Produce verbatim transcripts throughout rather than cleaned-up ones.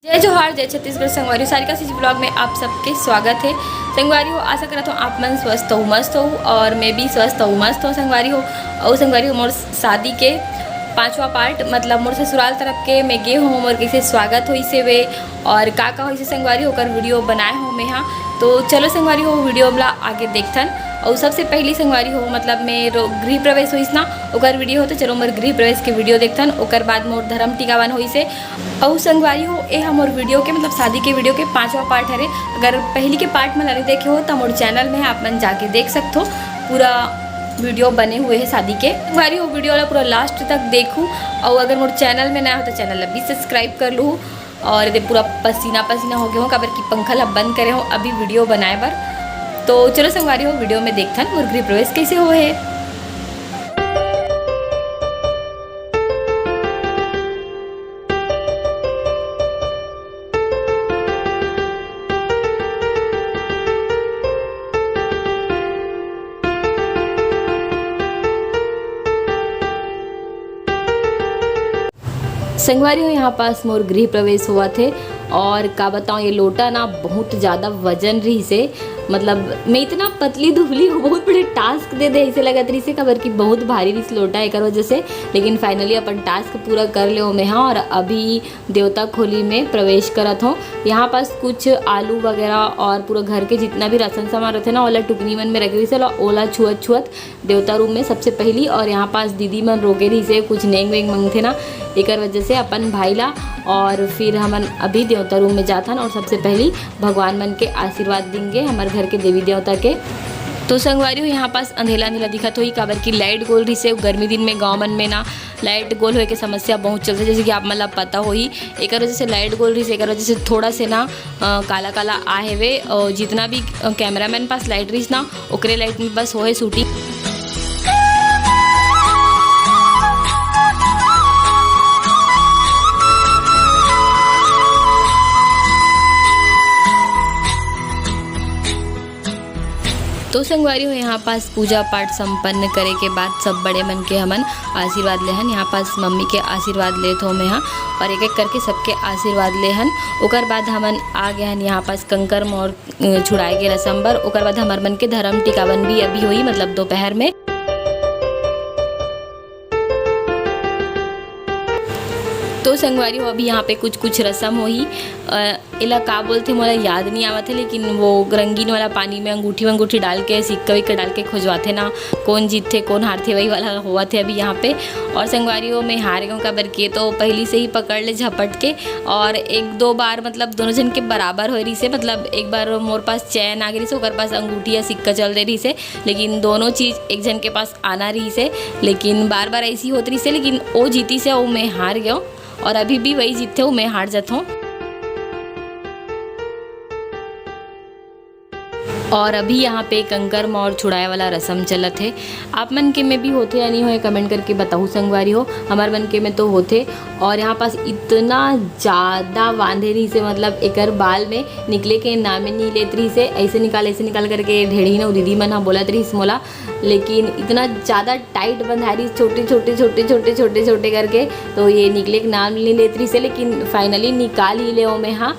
जय जोहार, जय छत्तीसगढ़ संगवारी हो, सारिका सीजी ब्लॉग में आप सबके स्वागत है। संगवारी हो, आशा करत हो आप मन स्वस्थ हो, मस्त हो, और मैं भी स्वस्थ हो, मस्त हो संगवारी हो। और संगवारी हो, मोर शादी के पांचवा पार्ट, मतलब मोर ससुराल तरफ के मैं गे हूँ, मोर कैसे स्वागत होइस हे वे और का का होइस हे संगवारी हो, ओकर वीडियो बनाए हूँ मैं हाँ। तो चलो संगवारी हो, वीडियो ला आगे देखथन। और सबसे पहली संगवारी हो, मतलब मैं रो-, गृह प्रवेश होइस ना, ओकर वीडियो हो, तो चलो मोर गृह प्रवेश के वीडियो देखथन, ओकर बाद मोर धर्म टिकावन होइस हे। अउ संगवारी हो, ए ह मोर वीडियो के, मतलब शादी के वीडियो के पांचवा पार्ट हरे। अगर पहली के पार्ट मन ला नइ देखे हो, त मोर चैनल में आप मन जाके देख सकथो, पूरा वीडियो बने हुए हे शादी के। संगवारी हो, वीडियो ला पूरा लास्ट तक देखू, अउ अगर मोर चैनल में नया हो, तो चैनल ला भी सब्सक्राइब कर लूहू। और एदे पूरा पसीना पसीना हो गए हो, काबर कि पंखा ला बंद करे हो अभी वीडियो बनाए बर। तो चलो संगवारी हो, वीडियो में देखथन मोर गृह प्रवेश कैसे होए हे। संगवारी हो, यहाँ पास मोर गृह प्रवेश होवत हे और का बताऊँ, ये लोटा ना बहुत ज़्यादा वजन रहिस हे। मतलब मैं इतना पतली दुबली हूँ, बहुत बड़े टास्क दे दे ऐसे लगत रहिस हे, काबर कि बहुत भारी रहिस लोटा एकर वजह से। लेकिन फाइनली अपन टास्क पूरा कर ले ओमे हाँ, और अभी देवता खोली में प्रवेश करत हो। यहाँ पास कुछ आलू वगैरह और पूरा घर के जितना भी राशन सामान रहते ना, ओला टुकनी मन में रख रहिस हे, ओला छुअत छुअत देवता रूम में सबसे पहली। और यहाँ पास दीदी मन रोके रहिस हे, कुछ नेंग वेंग मंगथे ना, एकर वजह से अपन भाई ला। और फिर हमन अभी देवता रूम में जाथन और सबसे पहली भगवान मन के आशीर्वाद देंगे हमर घर के देवी देवता के। तो संगवारी हो, यहाँ पास अंधेला अंधेला दिखत होही, काबर कि लाइट गोल रहिस हे। गर्मी दिन में गाँव मन में ना लाइट गोल होए के समस्या बहुत चलथे, जैसे कि आप मन ला पता होही। एकर वजह से लाइट गोल रहिस, एकर वजह से थोड़ा से ना अ, काला काला आ हेवे। और जितना भी अ, कैमरामैन पास लाइट रहिस ना, ओकरे लाइट में बस होए शूटिंग। तो संगवारी हो, यहाँ पास पूजा पाठ संपन्न करे के बाद सब बड़े मन के हमन आशीर्वाद लेहन। यहाँ पास मम्मी के आशीर्वाद लेत हो मैं हाँ, और एक एक करके सबके आशीर्वाद लेहन। ओकर बाद हमन आ गए हन यहाँ पास कंकर मोर, अ, छुड़ाए के रसम बर। ओकर बाद हमर मन के धर्म टिकावन भी अभी होई, मतलब दोपहर में। तो संगवारी हो, अभी यहाँ पे कुछ कुछ रसम होही। अ, एला का बोलथे, मोला याद नहीं आवत है, लेकिन वो रंगीन वाला पानी में अंगूठी वंगूठी डाल के, सिक्का विक्का डाल के खोजवाथे ना, कौन जीतथे कौन हारथे, वही वाला होवत है अभी यहाँ पे। और संगवारी हो, मैं हार गई हूँ, काबर के तो पहली से ही पकड़ ले झपट के, और एक दो बार मतलब दोनों जन के बराबर होए रहिस हे। मतलब एक बार मोर पास चैन आ गई रहिस हे, ओकर पास अंगूठी या सिक्का चल दे रहिस हे, लेकिन दोनों चीज एक जन के पास आना रहिस हे। लेकिन बार बार ऐसी होत रहिस हे, लेकिन वो जीतिस हे, वो मैं हार गयो। और अभी भी वही जीतथे, वो मैं हार जाथों। और अभी यहाँ पे कंकर मोर छुड़ाए वाला रसम चलत हे। आप मन के में भी होथे या नहीं होए, कमेंट करके बताहू संगवारी हो। हमार मन के में तो होथे। और यहाँ पास इतना ज़्यादा बांधे रहिस हे, मतलब एकर बाल में निकले के नामे नहीं लेत रहिस हे। ऐसे निकाल, ऐसे निकाल करके ढेढ़ी नौ दीदी मन ह बोलत रहिस मोला, लेकिन इतना ज़्यादा टाइट बंधाए रहिस, छोटे छोटे छोटे छोटे छोटे छोटे करके, तो ये निकले के नाम नहीं लेत रहिस हे। लेकिन फाइनली निकाल ही ले ओमे हाँ।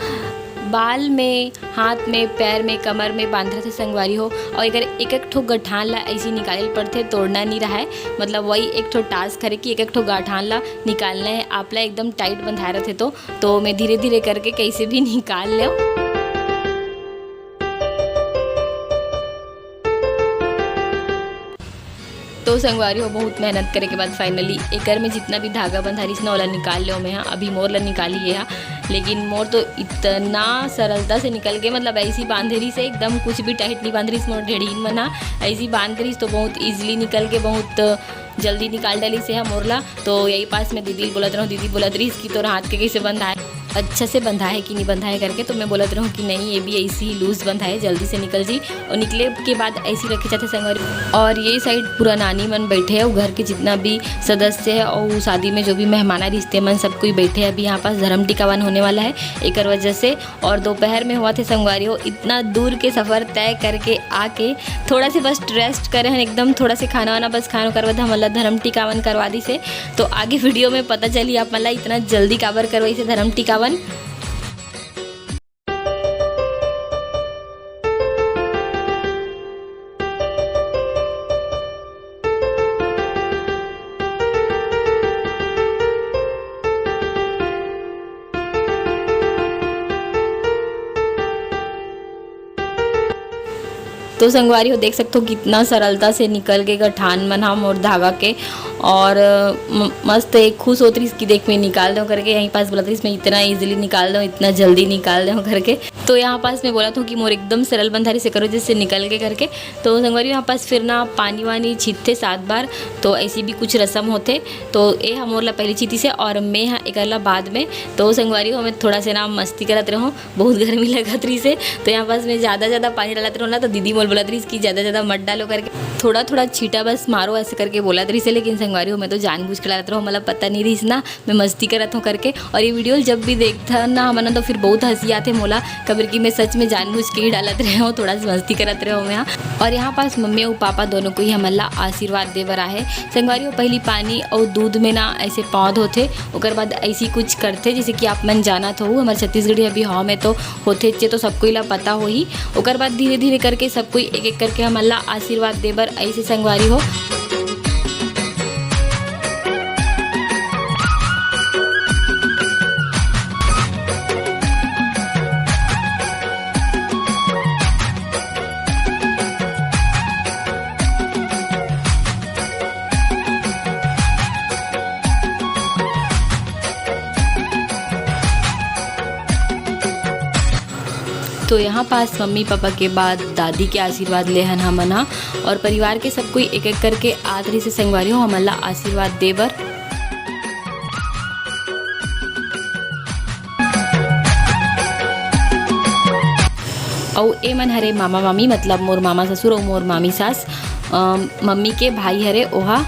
बाल में, हाथ में, पैर में, कमर में बांधत हे संगवारी हो, और एकर एक एक ठो गठान ला ऐसी निकाले ल पड़थे, तोड़ना नहीं रहा है। मतलब वही एक ठो टास्क हरे कि एक एक ठो गठान ला निकालना है। आप ला एकदम टाइट बंधाए रहथे तो, तो मैं धीरे धीरे करके कैसे भी निकाल लेव। तो संगवारी हो, बहुत मेहनत करे के बाद फाइनली एकर में जितना भी धागा बंधा रहिस ना, ओला निकाल लेव मैं हा। अभी मोर ला निकाली ये हा, लेकिन मोर तो इतना सरलता से निकल गए, मतलब ऐसी बांधे रहिस हे, एकदम कुछ भी टाइट नहीं बांध रहिस मोर ढेढ़ीन मन हा। ऐसी बांध रहिस तो बहुत ईजिली निकल के बहुत जल्दी निकाल डालिस हे मोर ला। तो यही पास में दीदी बोलत रहूँ, दीदी बोलत रहिस कि तोर हाथ के कैसे बंधा है, अच्छा से बंधा है कि नहीं बंधा है करके। तो मैं बोलत रहूँ कि नहीं, ये भी ऐसी ही लूज बंधा है, जल्दी से निकल जी। और निकले के बाद ऐसी रखे जाते संगवारी। और ये साइड पूरा नानी मन बैठे हैं, घर के जितना भी सदस्य है और शादी में जो भी मेहमान रिश्ते मन सब कोई बैठे हैं। अभी यहाँ पास धर्म टिकावन होने वाला है, एकर वजह से। और दोपहर में हुआ थे संगवारी हो, इतना दूर के सफर तय करके आके थोड़ा से बस रेस्ट करे हैं एकदम, थोड़ा से खाना वाना बस खान, ओकर बाद हमला धर्म टिकावन करवा दिस हे। तो आगे वीडियो में पता चली आप मला इतना जल्दी काबर करवाई से धर्म टिकावन। तो संगवारी हो, देख सकथो कितना सरलता से निकल गे गठान मन ह मोर धागा के। और म-, मस्त एक खुश होत रहिस कि देख, मैं निकाल देव करके। यहीं पास बोलत रहिस, मैं इतना ईजीली निकाल देव, इतना जल्दी निकाल देव करके। तो यहाँ पास मैं बोलत हूँ कि मोर एकदम सरल बंधारी से करो, जैसे निकल गे करके। तो संगवारी, यहाँ पास फिर ना पानी वानी छींचथे सात बार, तो ऐसी भी कुछ रसम होथे। तो ए ह मोर ला पहली छींचिस हे और मैं ह एकर ला बाद में। तो संगवारी हो, मैं थोड़ा से ना मस्ती करत रहूँ, बहुत गर्मी लगत रहिस हे, तो यहाँ पास मैं ज़्यादा ज़्यादा पानी डालत रहूँ ना, तो दीदी मोल बोलत रहिस कि ज़्यादा ज़्यादा मत डालो करके, थोड़ा थोड़ा छींटा बस मारो, ऐसे करके बोलत रहिस हे। लेकिन संगवारी हो, मैं तो जानबूझ के डालत रहूँ, मोला पता नहीं रहिस ना मैं मस्ती करत हूँ करके। और ये वीडियो जब भी देखथन ना हमन, तो फिर बहुत हंसी आथे मोला, काबर कि मैं सच में जानबूझ के ही डालत रहे हूँ, थोड़ा सा मस्ती करत रहे हूँ मैं। और यहाँ पास मम्मी और पापा दोनों कोई हमन ला आशीर्वाद दे बर आहे। संगवारी हो, पहली पानी और दूध में ना ऐसे पौध होथे, ओकर बाद ऐसी कुछ करथे, जैसे कि आप मन जानत हो, हमर छत्तीसगढ़ी अभी हवा में तो होथे चे, तो सब कोई ला पता होही। ओकर बाद धीरे धीरे करके सब कोई एक एक करके हमन ला आशीर्वाद दे बर ऐसे संगवारी हो। तो यहाँ पास मम्मी पापा के बाद दादी के आशीर्वाद लेहन हमन ह, और परिवार के सब कोई एक एक करके आत रहिस हे संगवारी हो हमन ला आशीर्वाद दे बर। अउ ए मन हरे मामा मामी, मतलब मोर मामा ससुर अउ मोर मामी सास, अ, मम्मी के भाई हरे ओहा।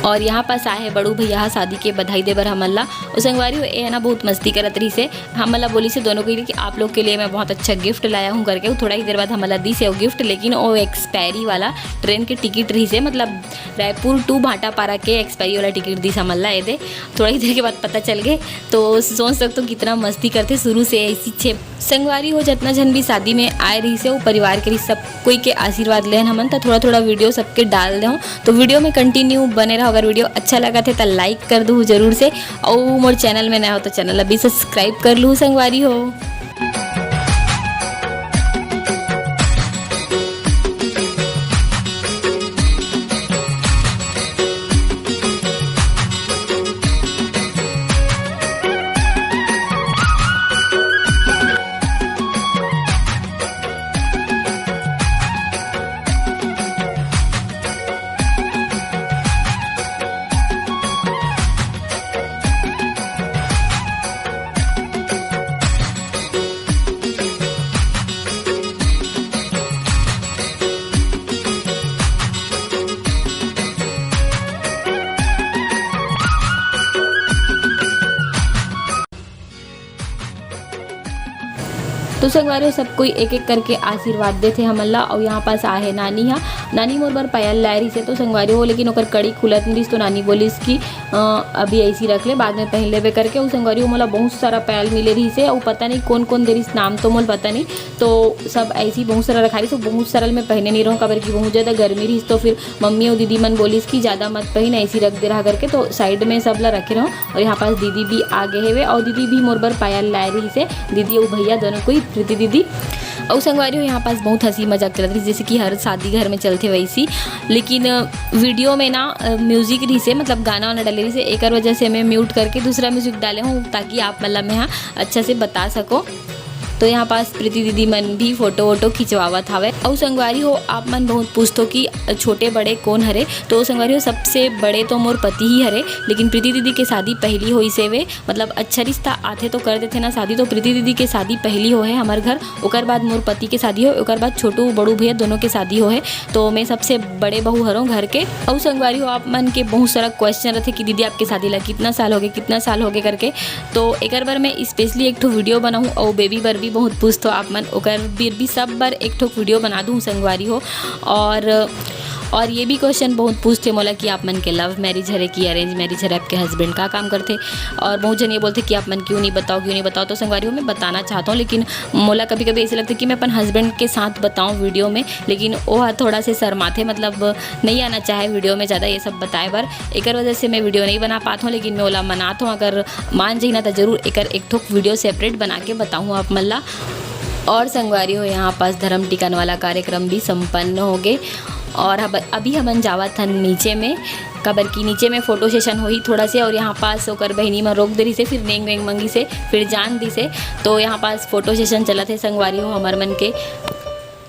और यहाँ पास आहे बड़ू भैया ह शादी के बधाई दे बर हमन ला। अउ संगवारी हो, ए ह ना बहुत मस्ती करत रहिस हे, हमन ला बोलिस हे दोनों के लिए कि आप लोग के लिए मैं बहुत अच्छा गिफ्ट लाया हूँ करके। वो थोड़ा ही देर बाद हमन ला दिस हे वो गिफ्ट, लेकिन वो एक्सपायरी वाला ट्रेन के टिकट रहिस हे, मतलब रायपुर टू भाटापारा के एक्सपायरी वाला टिकट दिस हमन ला। ये दे, थोड़ा ही देर के बाद पता चल गे। तो सोच सकते हो कितना मस्ती करथे शुरू से ऐसी छे संगवारी हो। जितना झन भी शादी में आए रहिस हे, वो परिवार के रहिस, सब कोई के आशीर्वाद लेन हमन, त थोड़ा थोड़ा वीडियो सबके डाल देहूँ। तो वीडियो में कंटिन्यू बने रहो। अगर वीडियो अच्छा लगा थे त लाइक कर दू जरूर से, अउ मोर चैनल में नया हो तो चैनल अभी सब्सक्राइब कर लू संगवारी हो। तो संगवारी हो, सब कोई एक एक करके आशीर्वाद देथे हमन ला। अउ यहाँ पास आहे नानी हा, नानी मोर बर पायल लाए रहिस हे, तो संगवारी हो, लेकिन ओकर कड़ी खुलत नहीं रहिस, तो नानी बोलिस कि अ, अभी ऐसी रख ले, बाद में पहन लेबे करके। अउ संगवारी हो, मोला बहुत सारा पायल मिले रहिस हे, अउ पता नहीं कौन कौन दे रहिस, नाम तो मोला पता नहीं। तो सब ऐसी बहुत सारा रखा रहिस, तो बहुत सारा ल मैं पहने नहीं रहूँ, काबर कि बहुत ज़्यादा गर्मी रहिस। तो फिर मम्मी अउ दीदी मन बोलिस कि ज़्यादा मत पहन, ऐसी रख दे रहा करके, तो साइड में सब ला रखे रहूँ। अउ यहाँ पास दीदी भी आ गए हेवे, अउ दीदी भी मोर बर पायल लाए रहिस हे, दीदी अउ भैया दोनों कोई, प्रीति दीदी। अउ संगवारी हो, यहाँ पास बहुत हंसी मजाक चलत रहिस, जैसे कि हर शादी घर में चलथे वैसी। लेकिन अ, वीडियो में ना अ, म्यूजिक रहिस हे, मतलब गाना वाना डाले रहिस हे, एकर वजह से मैं म्यूट करके दूसरा म्यूजिक डाले हूँ, ताकि आप मन ला मैं ह अच्छा से बता सको। तो यहाँ पास प्रीति दीदी मन भी फोटो वोटो खिंचवावत हावय। अउ संगवारी हो, आप मन बहुत पूछथो कि छोटे बड़े कौन हरे, तो संगवारी हो, सबसे बड़े तो मोर पति ही हरे, लेकिन प्रीति दीदी के शादी पहली होइस हेवे, मतलब अच्छा रिश्ता आथे तो कर देथे ना शादी। तो प्रीति दीदी के शादी पहली हो है हमर घर, ओकर बाद मोर पति के शादी हो, ओकर बाद छोटू बड़ू भैया दोनों के शादी हो है। तो मैं सबसे बड़े बहू हरों घर के। अउ संगवारी हो, आप मन के बहुत सारा क्वेश्चन रथे कि दीदी, आपके शादी ला कितना साल हो गए, कितना साल हो गए करके। तो एकर बर मैं स्पेशली एक ठो वीडियो बनाहूँ, अउ बेबी बर भी बहुत पूछथो आप मन, ओकर बर भी सब बर एक ठो वीडियो बना दूँ संगवारी हो। और और ये भी क्वेश्चन बहुत पूछथे मोला कि आप मन के लव मैरिज हरे कि अरेंज मैरिज हरे, आपके हस्बैंड का काम करथे। और बहुत झन ये बोलथे कि आप मन क्यों नहीं बताओ, क्यों नहीं बताओ। तो संगवारी हो, मैं बताना चाहता हूँ, लेकिन मोला कभी कभी ऐसे लगता है कि मैं अपन हस्बैंड के साथ बताऊँ वीडियो में, लेकिन वो ह थोड़ा से शर्माथे, मतलब नहीं आना चाहे वीडियो में ज़्यादा ये सब बताए बर। एकर वजह से मैं वीडियो नहीं बना पाता हूँ, लेकिन मैं ओला मनात हूँ, अगर मान जाही ना तो जरूर एकर एक ठोक वीडियो सेपरेट बना के बताऊँ आप मन ला। और संगवारी हो, यहाँ पास धर्म टिकान वाला कार्यक्रम भी संपन्न हो गए। और अब अभी हमन जावत हन नीचे में, काबर कि नीचे में फोटो सेशन होही थोड़ा से, और यहाँ पास ओकर बहिनी मन रोक दे रहिसे, फिर नेंग वेंग मंगिसे, फिर जान दिसे। तो यहाँ पास फोटो सेशन चलत हे संगवारी हो हमर मन के।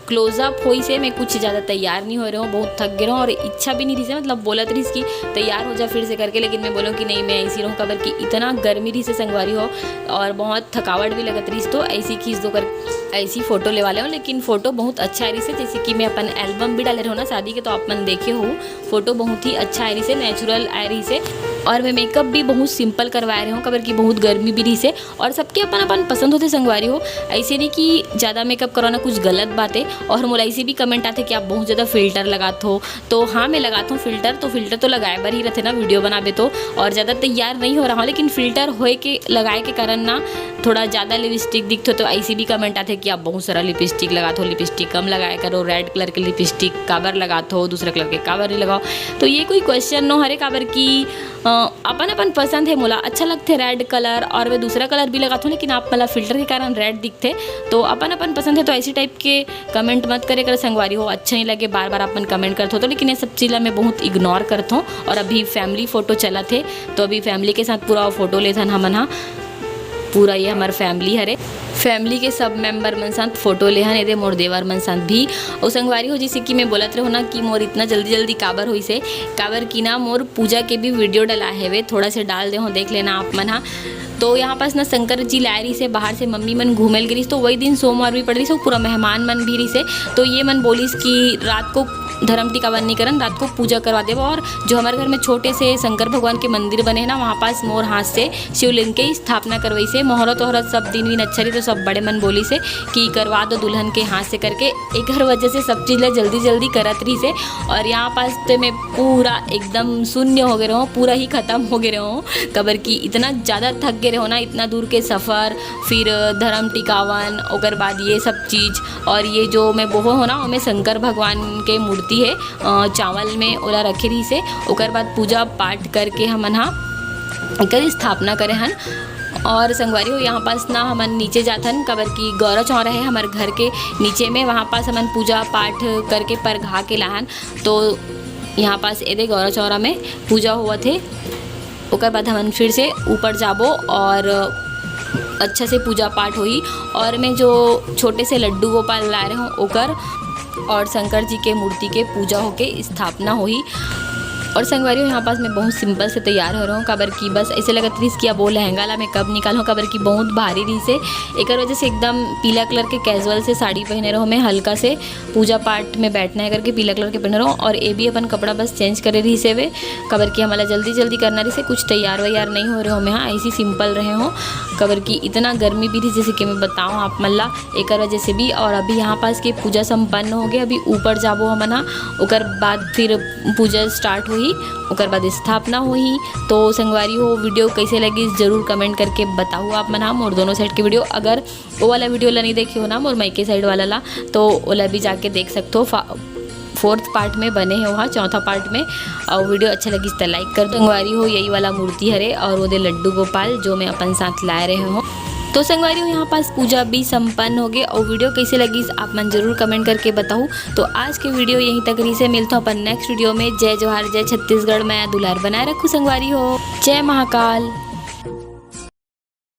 क्लोजअप होइसे, मैं कुछ ज़्यादा तैयार नहीं हो रहे हूँ, बहुत थक गए रहूँ और इच्छा भी नहीं रहिसे, मतलब बोलत रहिस कि तैयार हो जा फिर से करके, लेकिन मैं बोलूँ कि नहीं, मैं ऐसी रहूँ, काबर कि इतना गर्मी रहिसे संगवारी हो और बहुत थकावट भी लगत रहिस, तो ऐसी खींच दो कर ऐसी फोटो लेवा ले हूँ। लेकिन फोटो बहुत अच्छा रहिसे, जैसे कि मैं अपन एल्बम भी डाले रहूँ ना शादी के, तो आप मन देखे हो फोटो बहुत ही अच्छा आए रहिसे, नेचुरल आए रहिसे। और मैं मेकअप भी बहुत सिंपल करवाए रहे हूँ, काबर कि बहुत गर्मी भी रहिसे। और सबके अपन अपन पसंद होथे संगवारी हो, ऐसे नहीं कि ज़्यादा मेकअप करवाना कुछ गलत बात है। और मोला ऐसे भी कमेंट आथे कि आप बहुत ज़्यादा फिल्टर लगात हो, तो हाँ, मैं लगात हूँ फिल्टर, तो फिल्टर तो लगाए बर ही रहते ना वीडियो बनाबे तो। और ज़्यादा तैयार नहीं हो रहा हूँ, लेकिन फिल्टर होए के, लगाए के कारण ना थोड़ा ज़्यादा लिपस्टिक दिखते हो, तो ऐसे भी कमेंट आथे कि आप बहुत सारा लिपस्टिक लगात हो, लिपस्टिक कम लगाया करो, रेड कलर के लिपस्टिक काबर लगात हो, दूसरा कलर के काबर नहीं लगाओ। तो ये कोई क्वेश्चन नो हरे, काबर कि अ, अपन अपन पसंद है, मोला अच्छा लगथे रेड कलर और मैं दूसरा कलर भी लगात हूँ, लेकिन आप मोला फिल्टर के कारण रेड दिखथे, तो अपन अपन पसंद है। तो ऐसी टाइप के कमेंट मत करे कर संगवारी हो, अच्छा नहीं लगे बार बार अपन कमेंट करत हो तो। लेकिन ये सब चीज़ ला मैं बहुत इग्नोर करत हूँ। और अभी फैमिली फोटो चलत हे, तो अभी फैमिली के साथ पूरा फोटो लेथन हमन हा। पूरा ये हमार फैमिली हरे, फैमिली के सब मेंबर मन साथ फोटो लेहन, एदे मोर देवर मन साथ भी। और संगवारी हो, जैसे कि मैं बोलत रहूँ ना कि मोर इतना जल्दी जल्दी काबर होइसे, काबर कि ना मोर पूजा के भी वीडियो डला हेवे, थोड़ा से डाल दे हो, देख लेना आप मन हा। तो यहाँ पास ना शंकर जी लाए रहिसे बाहर से, मम्मी मन घूमे ल गे रहिस, तो वही दिन सोमवार भी पड़ रहिस, पूरा मेहमान मन भी रहिसे। तो ये मन बोलिस कि रात को धर्म टिकावन नहीं करन, रात को पूजा करवा देबो। और जो हमारे घर में छोटे से शंकर भगवान के मंदिर बने हैं ना, वहाँ पास मोर हाथ से शिवलिंग के स्थापना करवाइसे। मोहरत ओहरत सब दिन विन अच्छा रही, तो सब बड़े मन बोलिसे कि करवा दो दुल्हन के हाथ से करके। एकर वजह से सब चीज़ ला जल्दी जल्दी करत रहिसे। और यहाँ पास तो मैं पूरा एकदम शून्य हो गए रहूँ, पूरा ही खत्म हो गए रहूँ, काबर कि इतना ज़्यादा थक गए रहूँ ना, इतना दूर के सफ़र, फिर धर्म टिकावन, ओकर बाद ये सब चीज़। और ये जो मैं बोहे हो ना, ओमे शंकर भगवान के मूर्ति है, अ, चावल में ओला रखे रहिसे। ओकर बाद पूजा पाठ करके हमन हा एकर स्थापना करे हन। और संगवारी हो, यहाँ पास ना हमन नीचे जाथन, काबर कि गौरा चौरा है हमर घर के नीचे में, वहाँ पास हमन पूजा पाठ करके परघा के लाहन। तो यहाँ पास एदे गौरा चौरा में पूजा होवत हे। ओकर बाद हमन फिर से ऊपर जाबो और अच्छा से पूजा पाठ होही। और मैं जो छोटे से लड्डू गोपाल ला रहे हूँ, ओकर और शंकर जी के मूर्ति के पूजा होके स्थापना होही। और संगवारी हो, यहाँ पास मैं बहुत सिंपल से तैयार हो रहा हूँ, काबर कि बस ऐसे लगत रहिस कि अब वो लहंगा ला मैं कब निकालूँ, काबर कि बहुत भारी रहिसे। एकर वजह से एकदम पीला कलर के कैजुअल से साड़ी पहने रहूँ मैं, हल्का से पूजा पाठ में बैठना है करके पीला कलर के पहने रहूँ। और ये भी अपन कपड़ा बस चेंज करे रहिसे वे, काबर कि हमला जल्दी जल्दी करना रहिसे, कुछ तैयार वैयार नहीं हो रहे हो मैं, हाँ, ऐसी सिंपल रहे हो, काबर कि इतना गर्मी भी रही, जैसे कि मैं बताऊँ आप मन ला। एकर वजह से भी। और अभी यहाँ पास के पूजा संपन्न हो गए, अभी ऊपर जाबो हमन हा, ओकर बाद फिर पूजा स्टार्ट होही, ओकर बाद स्थापना होही। तो संगवारी हो, वीडियो कैसे लगी जरूर कमेंट करके बताओ आप मन हा। मोर दोनों साइड के वीडियो, अगर वो वाला वीडियो ला नहीं देखे हो ना, मोर मायके साइड वाला ला, तो ओला भी जाके देख सकते हो। फा-, फोर्थ पार्ट में बने हे वहाँ, चौथा पार्ट में। और वीडियो अच्छा लगिस त लाइक कर दो। संगवारी हो, यही वाला मूर्ति हरे और ओदे लड्डू गोपाल जो मैं अपन साथ लाए रहे हो। तो संगवारी हो, यहाँ पास पूजा भी संपन्न हो गए। और वीडियो कैसे लगिस आप मन जरूर कमेंट करके बताओ। तो आज के वीडियो यहीं तक रहिसे, मिलता हूँ अपन नेक्स्ट वीडियो में। जय जोहार, जय छत्तीसगढ़, मया दुलार बनाए रखू संगवारी हो। जय महाकाल।